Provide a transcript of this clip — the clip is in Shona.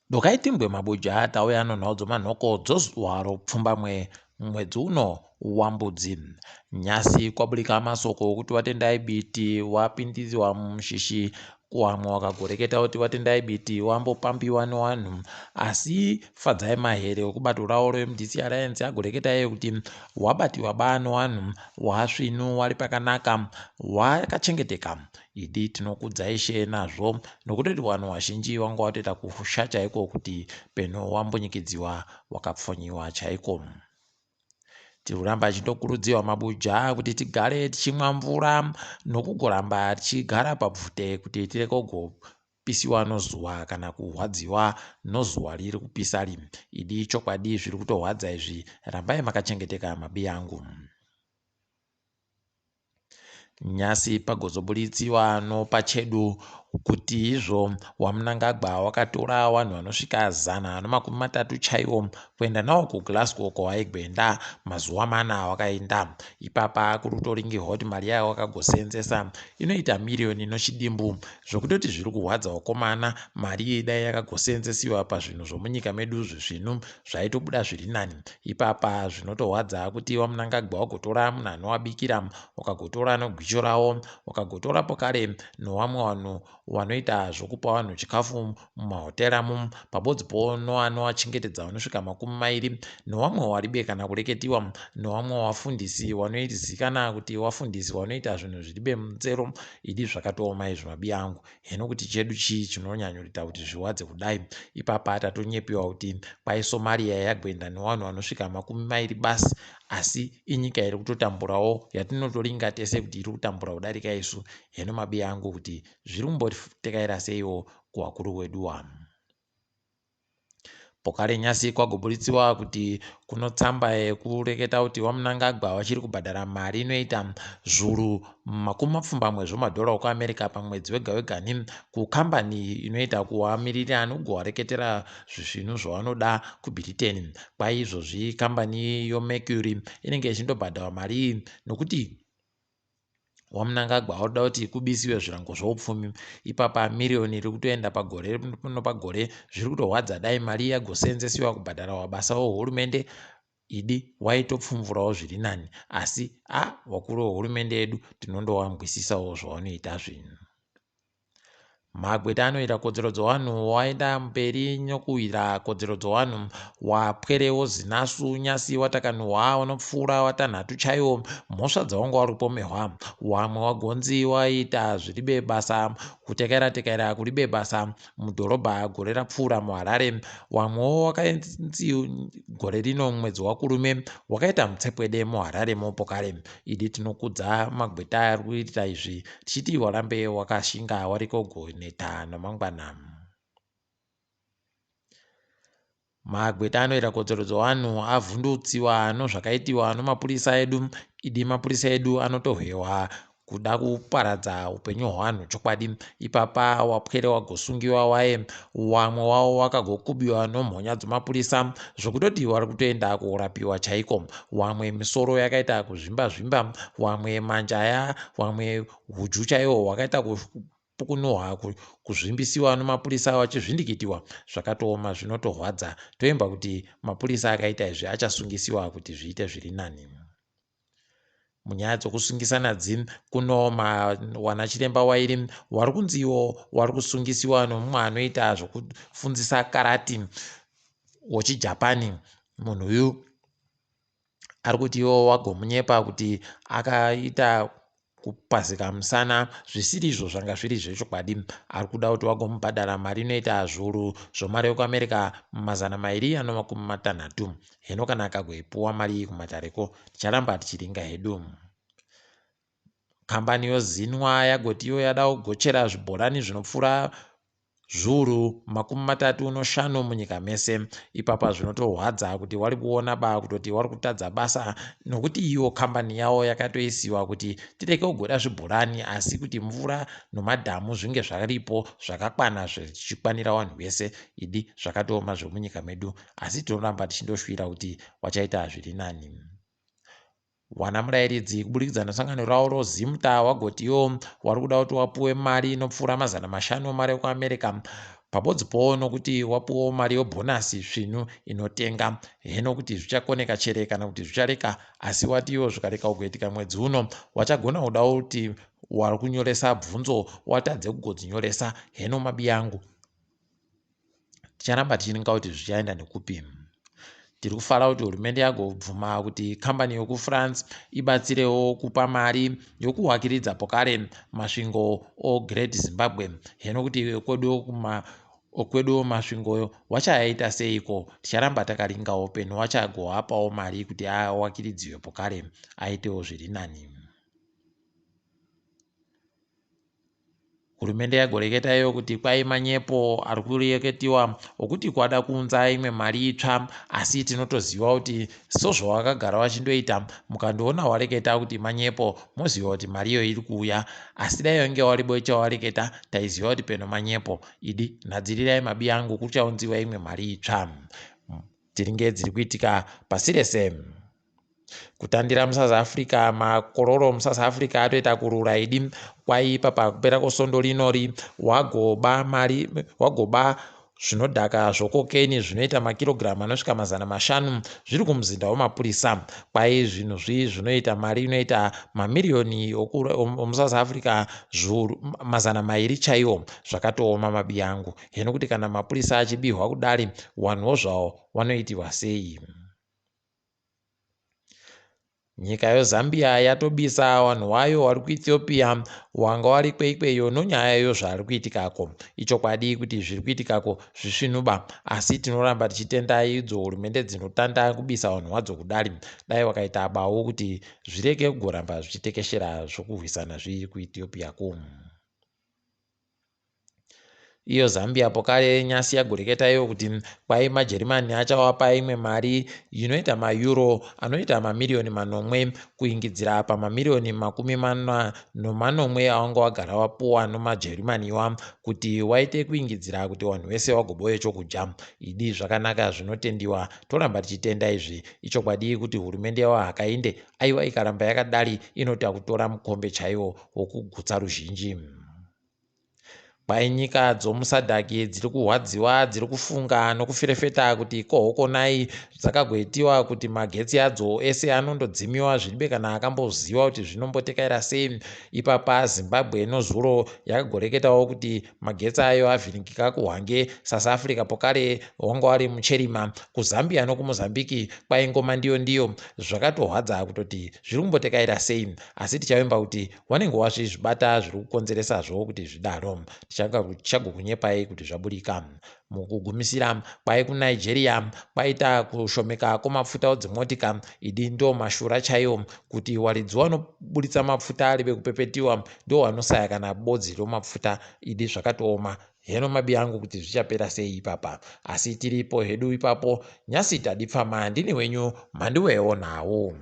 Dokai timbwe mabuja tauya nonhau dzomanhoko dzozuva ropfumbamwe mwedzi uno waMbudzi. Nyasi kwaburika masoko okuti waTendai Biti wapindiwa mushishi wamwe wakagoreketa kuti waTendai Biti wambopambiwa newanhu asi Fadzai Mahere wekubato rawo reMDC Alliance agoreketa iye kuti wabatiwa ba newanhu wasvinu wari pakanaka wakachengeteka. Idi tinokudza Ishe nazvo nokutoti wanhu wazhinji wanga watoita kusha chaiko kuti peno wambunyikidziwa wakapfonyiwa chaiko. Tiri kuramba tichindokurudzirwa mabuja kuti tigare tichimwa mvura nokugoramba tichigara pabvute kuti tirege kugopisiwa nozuva kana kurwadziwa nozuva riri kupisa ri. Idi chokwadi zviri kutorwadza izvi rambai makachengeteka mabiyangu. Nyasi pagozobuditsiwa nopachedu kuti izvo waMnangagwa wakatora wanhu vanosvika 130 chaiwo kuenda nawo kuGlasgow kwawaigwenda mazuwa mana awakaenda. Ipapa kuri kutoringirwa kuti mari yawakagoseenzesa inoita miriyoni nochidimbu zvokutoti zviri kuhwadza wakomana mari iyi dai yakagoseenzesiwa pazvinhu zvomunyika medu zvisvinu zvaitobuda zviri nani. Ipapa zvinotohwadza kuti waMnangagwa wagotora munhu anowabikira, wakagotora nogwicho rawo, wakagotora pokare nowamwe wanhu wanoita zvokupa wanhu chikafu mumahoteramu, pabodzipo noanowachengetedza wanosvika 20, nowamwe waribe kana kureketiwa, nowamwe wafundisi wanoizikana kuti wafundisi wanoita zvinhu zviribe mutsero. Idi zvakatooma izvi mabiyangu. Heno kuti chedu chii chinonyanyoita kuti zviwadze kudai. Ipapa tatonyepiwa kuti kwai Somalia yagwenda newanhu vanosvika 20 basi asi inyika iri kutotamburawo yatinotoringa tese kuti iri kutambura kudarika isu. Heno mabiya angu kuti zviri kumbotekaira seiwo kuwakuru wedu wamu. Boka reNyasi kwagobuditsiwa kuti kuno tsamba yekureketa kuti waMnangagwa vachiri kubhadhara mari inoita zvuru 80 zvemadhora okuAmerica pamwedzi wega wega kukambani inoita kuvamirira nekugovareketera zvisvinu zvavanoda kuBritain. Kwaizvozvi kambani yoMercury inenge ichindobhadharwa mari iyi nokuti WaMnangagwa vari kuda kuti kubisiwe zvirango zveupfumi. Ipapa miriyoni iri kutoenda pagore nopagore zviri kutorwadza dai mari yagoseenzesiwa kubhadhara mabasa ehurumende idi waitopfumvurawo zviri nani asi a vakuru vehurumende yedu tinondowangwisisawo zvavanoita zvinhu. Magweta anoita kodzero dzevanhu waenda mberi nokuwira kodzero dzevanhu wapwerewo zinasu nyasi watakanuhwa wanopfuura watanhatu chaiwo mhosva dzawanga wari kupomehwa wamwe wagonzi waita zviribe basa kutekaira tekaira kuribe basa mudhorobha gore rapfuura muHarare wamwewo wakanzi gore rino mwedzi waKurume wakaita mutsepwede muHarare mopokare idi tinokudza magweta ari kuita izvi Tichiti warambe wakashinga wariko goneta namangwana. Magweta anoita kodzero dzevanhu avhundutsiwa nozvakaitiwa nomapurisa edu. Idi mapurisa edu anotohwewa kuda kuparadza upenyu hwevanhu chokwadi. Ipapa wapwere wagosungiwa waye wamwe wavo wakagokubiwa nomhonya dzemapurisa zvokutoti wari kutoenda korapiwa chaiko. Wamwe misoro yakaita kuzvimba zvimba wamwe manjaya wamwe hudyu chaiwo hwakaita kupukunuhwa kuzvimbisiwa nemapurisa vachizvindikitiwa zvakatooma zvinotorwadza toimba kuti mapurisa akaita izvi achasungisiwa kuti zviite zviri nani munyaya dzokusungisana dzi kuno wanachiremba wairi wari kunziwo wari kusungisiwa nomumwe anoita zvokufundzisa karati wechijapani munhu uyu Ari kuti iwo wagomunyepa kuti akaita kupazika musana zvisiri izvo zvanga zviri zvechokwadi. Ari kuda kuti wagomubhadhara mari inoita zviuru zvomari yekuAmerica 260. Heno kana akagoipuwa mari iyi kumatareko ticharamba tichiringa hedu. Kambani yoZinwa yagoti iyo yada kugochera zvibhorani zvinopfuura zviuru 35 munyika mese. Ipapa zvinotorwadza kuti wari kuona ba kutoti wari kutadza basa nokuti iyo kambani yavo yakatoisiwa kuti tireke kugoda zvibhorani asi kuti mvura nomadhamu zvinge zvaripo zvakakwana zvichikwanira vanhu vese. Idi zvakatooma zvemunyika medu asi tinoramba tichindoshuvira kuti wachaita zviri nani. Wana murairidzi kuburikidza nesangano ravo roZimta wagoti iwo wari kuda kuti wapuwe mari inopfuura 500 mari yekuAmerica Pabodzipowo nokuti wapuwawo mari yobhonasi svinu inotenga heno kuti zvichakoneka chere kana kuti zvichareka asi wati iwo zvikareka kugoitika mwedzi uno wachagona kuda kuti wari kunyoresa bvunzo watadze kugodzinyoresa heno mabiyangu Ticharamba tichiringa kuti zvichaenda nekupi. Tiri kufara kuti hurumende yagobvuma kuti kambani yokuFrance ibatsirewo kupa mari yokuwakiridza pokare masvingo oGreat Zimbabwe. Heno kuti kwedu kuma kwedu masvingo wachayaita seiko ticharamba takaringawo peno wachagoapawo mari kuti awakiridziwe pokare aitewo zviri nani. Hurumende yagoreketa iyo kuti kwai manyepo ari kureketiwa okuti kwada kuunza imwe mari itsva asi tinotoziva kuti sozvawakagara wachindoita mukandoona wareketa kuti manyepo moziva kuti mari iyo iri kuuya asi dai wange waribo chawareketa taiziva kuti peno manyepo idi nhadzirirai mabi angu kuchaunziwa imwe mari itsva tiringe dziri kuitika pasi rese. Kutandira muSouth Africa makororo muSouth Africa atoita kurura idi kwaipa pakupera kwesondo rinori wagoba mari wagoba zvinodhaka zvokokeni zvinoita makirogiramu anosvika 500 zviri kumuzinda wemapurisa kwai zvinhu zvi zvinoita mari inoita mamiriyoni omuSouth Africa zviuru 200 chaiwo zvakatooma mabiyangu heno kuti kana mapurisa achibihwa kudari wanhuwo zvawo wanoitirwa sei. Nyika yoZambia yatobisa wanhu wayo wari kuEthiopia wanga wari kweikweyo nonyaya yozvari kuitikako. Ichokwadi kuti zviri kuitikako zvisvinuba asi tinoramba tichitenda idzo hurumende dzinotanda kubisa wanhu wadzo kudari. Dai wakaita bawo kuti zvirege kugoramba zvichitekeshera zvokurwisana zviri kuEthiopia ko. Iyo Zambia pokare nyasi yagoreketa iyo kuti kwai maJerimani achawapa imwe mari inoita mayuro anoita mamiriyoni manomwe kuingidzira pamamiriyoni 47 awanga wagara wapuwa nomaJerimani iwa kuti waite kuingidzira kuti wanhu wese wagoboye chokudya. Idi zvakanaka zvinotendiwa toramba tichitenda izvi. Ichokwadi kuti hurumende yawaHakainde aiwa ikaramba yakadari inoita kutora mukombe chaiwo wokugutsa ruzhinji. Kwai nyika dzomuSADC dziri kurwadziwa dziri kufunga nokuferefeta kuti kohokonai dzakagoitiwa kuti magetsi adzo ese anondodzimiwa zviribe kana akamboziva kuti zvinombotekaira sei. Ipapa Zimbabwe nozuro yakagoreketawo kuti magetsi ayo avhiringika kuHwange, South Africa pokare wanga wari mucherima, kuZambia nokuMozambique kwaingoma ndiyo ndiyo. Zvakatohwadza kutoti zviri kumbotekaira sei asi tichavimba kuti Wanenge wazvizvibata zviri kukonzeresazvo kuti zvidaro. Tichagokunyepai kuti zvaburika. Mukugumisira, kwai kuNigeria kwaita kushomeka kwemapfuta odzimotika. Idi ndo mashura chaiwo kuti waridzi wanoburitsa mapfuta arive kupepetiwa ndo wanosaya kana bodzi romapfuta. Idi zvakatooma. Heno mabi angu kuti zvichapera sei ipapa. Asi tiripo hedu ipapo. Nyasi tadipfama ndini wenyu Mhanduwewo nhau.